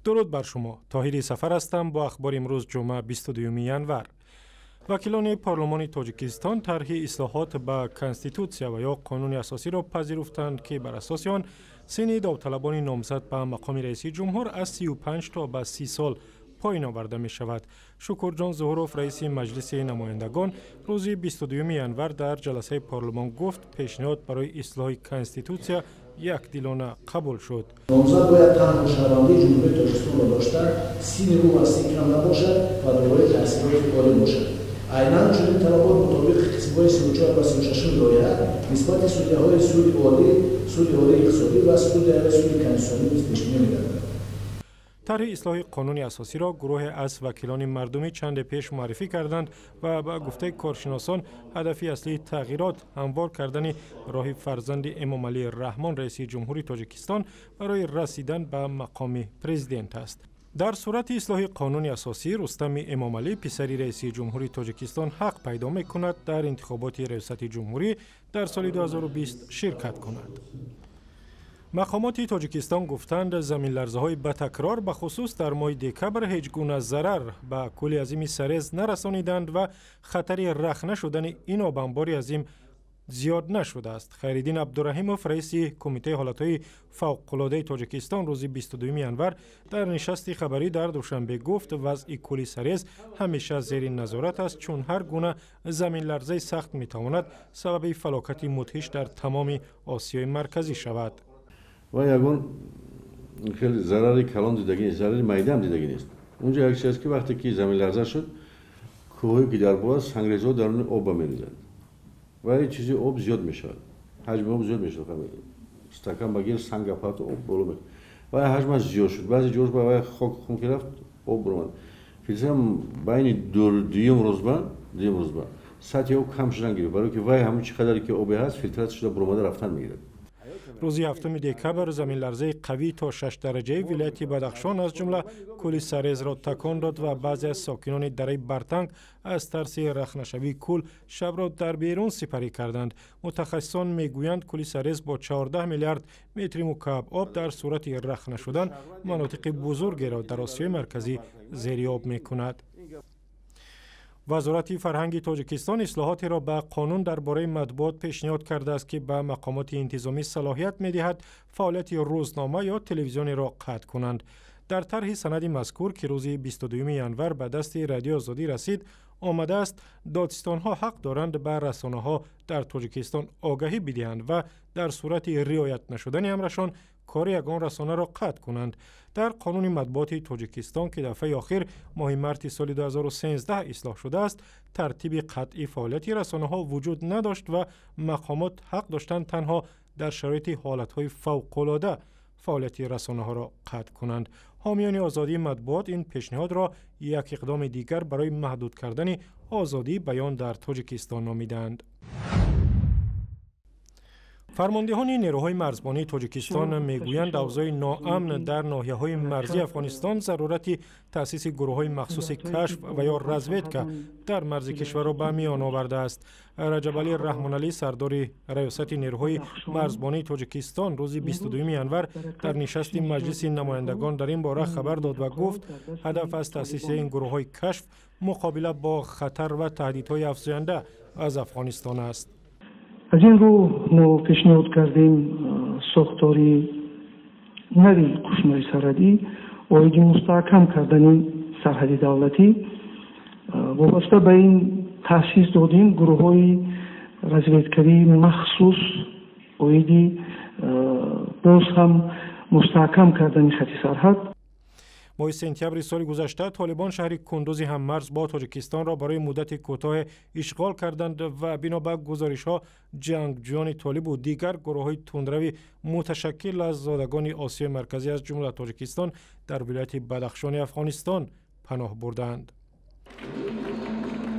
Дуруд бар шумо. Тоҳири Сафар ҳастам бо ахбори имрӯз, ҷумъа, 22 январ. Вакилони парлумони Тоҷикистон тарҳи ислоҳот ба Конститутсия ва ё қонуни асосиро пазируфтанд, ки бар асоси он синни довталабони номзад ба мақоми раиси ҷумҳур аз 35 то ба 30 сол поён оварда мешавад. Шукурҷон Зуҳуров, раиси Маҷлиси намояндагон, рӯзи 22 январ дар ҷаласаи парлумон гуфт, пешниҳод барои ислоҳи Конститутсия якдилона қабул шуд. Номзад бояд танҳо шаҳрвандии Ҷумҳурии Тоҷикистонро дошта, синни ӯ аз 30 кам набошад ва дорои таҳсилоти олӣ бошад. Айнан чунин талабот мутобиқи қисмҳои 34 ва 36 лоиҳа нисбати судяҳои Суди Олӣ, Суди Олии Иқтисодӣ ва судяҳои Суди Конститутсионӣ низ пешбинӣ мегардад. Тарҳи ислоҳи қонуни асосиро гурӯҳе аз вакилони мардумӣ чанде пеш муаррифӣ карданд ва ба гуфтаи коршиносон, ҳадафи аслии тағйирот ҳамвор кардани роҳи фарзанди Эмомалӣ Раҳмон, раиси ҷумҳури Тоҷикистон, барои расидан ба мақоми президент аст. Дар сурати ислоҳи қонуни асосӣ, Рустами Эмомалӣ, писари раиси ҷумҳури Тоҷикистон, ҳақ пайдо мекунад дар интихоботи раёсати ҷумҳурӣ дар соли 2020 ширкат кунад. Мақомоти Тоҷикистон гуфтанд, заминларзаҳои ба такрор, бахусус дар моҳи декабр, ҳеҷ гуна зарар ба кӯли азими Сарез нарасониданд ва хатари рахна шудани ин обанбори азим зиёд нашудааст. Хайриддин Абдураҳимов, раиси Кумитаи ҳолатҳои фавқулодаи Тоҷикистон, рӯзи 22 январ дар нишасти хабарӣ дар Душанбе гуфт, вазъи кӯли Сарез ҳамеша зери назорат аст, чун ҳар гуна заминларзаи сахт метавонад сабаби фалокати мудҳиш дар тамоми Осиёи Марказӣ шавад. Ва ягон хеле зарари калон дидагӣ нест, зарари майда ҳам дидагӣ нест. Унҷо як чиз аст, ки вақте ки заминларза шуд, кӯҳҳое ки дар боло аст, сангрезҳо даруни об мерезанд ва ин чизи об зиёд мешавад, ҳаҷми об зиёд мешавад. Стакан багир, санга парту, об боло ме ва ҳаҷмаш зиёд шуд. Баъзе ҷош ба вай хок хун ки рафт, об баромад. Филсам байни дуюм рӯзба сатҳи об кам шудан гирифт, барое ки вай ҳамон чӣ қадаре ки обе ҳаст, фильтратсия шуда баромада рафтан мегирад. Рӯзи 7 декабр заминларзаи қавӣ то 6 дараҷаи вилояти Бадахшон, аз ҷумла кӯли Сарезро такон дод ва баъзе аз сокинони дараи Бартанг аз тарси рахнашавии кӯл шабро дар берун сипарӣ карданд. Мутахассисон мегӯянд, кӯли Сарез бо 14 миллиард метри мукааб об дар сурати рахна шудан манотиқи бузургеро дар Осиёи Марказӣ зери об мекунад. Вазорати фарҳанги Тоҷикистон ислоҳотеро ба қонун дар бораи матбуот пешниҳод кардааст, ки ба мақомоти интизомӣ салоҳият медиҳад фаъолияти рӯзнома ё телевизионеро қатъ кунанд. Дар тарҳи санади мазкур, ки рӯзи 22 январ ба дасти Радиои Озодӣ расид, омадааст, додситонҳо ҳақ доранд ба расонаҳо дар Тоҷикистон огаҳӣ бидиҳанд ва дар сурати риоят нашудани амрашон кори ягон расонаро қатъ кунанд. Дар қонуни матбуоти Тоҷикистон, ки дафъаи охир моҳи марти соли 2013 ислоҳ шудааст, тартиби қатъи фаъолияти расонаҳо вуҷуд надошт ва мақомот ҳақ доштанд танҳо дар шароити ҳолатҳои фавқулода фаъолияти расонаҳоро қатъ кунанд. Ҳомиёни озодии матбуот ин пешниҳодро як иқдоми дигар барои маҳдуд кардани озодии баён дар Тоҷикистон номиданд. Фармондеҳони нерӯҳои марзбонии Тоҷикистон мегӯянд, авзои ноамн дар ноҳияҳои марзии Афғонистон зарурати таъсиси гурӯҳҳои махсуси кашф ва ё разведка дар марзи кишварро ба миён овардааст. Раҷабалӣ Раҳмоналӣ, сардори Раёсати нерӯҳои марзбонии Тоҷикистон, рӯзи 22 январ дар нишасти Маҷлиси намояндагон дар ин бора хабар дод ва гуфт, ҳадаф аз таъсиси ин гурӯҳҳои кашф муқобила бо хатар ва таҳдидҳои афзоянда аз Афғонистон аст. Аз ин рӯ мо пешниҳод кардем сохтори нави қӯшунҳои сарҳадӣ оиди мустаҳкам кардани сарҳади давлатӣ. Вобаста ба ин таъсис додем гурӯҳҳои разведкавии махсус оиди боз ҳам мустаҳкам кардани хати сарҳад. Моҳи сентябри соли гузашта толибон шаҳри Кундузи ҳаммарз бо Тоҷикистонро барои муддати кӯтоҳе ишғол карданд ва бино ба гузоришҳо, ҷангҷӯёни толибу дигар гурӯҳҳои тундрави муташаккил аз зодагони Осиёи Марказӣ, аз ҷумла Тоҷикистон, дар вилояти Бадахшони Афғонистон паноҳ бурдаанд.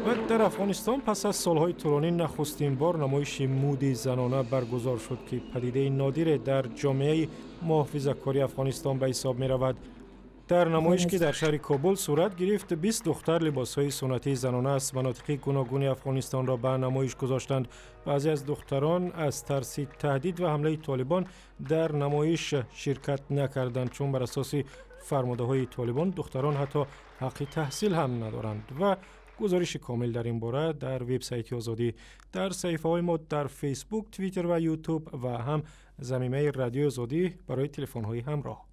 Ва дар Афғонистон пас аз солҳои тӯлонӣ нахустин бор намоиши муди занона баргузор шуд, ки падидаи нодире дар ҷомеаи муҳофизакории Афғонистон ба ҳисоб меравад. Дар намоиш, ки дар шаҳри Кобул сурат гирифт, 20 духтар либосҳои суннатии занона аз манотиқи гуногуни Афғонистонро ба намоиш гузоштанд. Баъзе аз духтарон аз тарси таҳдид ва ҳамлаи Толибон дар намоиш ширкат накарданд, чун бар асоси фармудаҳои Толибон духтарон ҳатто ҳаққи таҳсил ҳам надоранд. Ва гузориши комил дар ин бора дар вебсайти Озодӣ, дар саҳифаҳои мо дар Фейсбук, Твиттер ва Ютуб ва ҳам замимаи Радиои Озодӣ барои телефонҳои ҳамроҳ.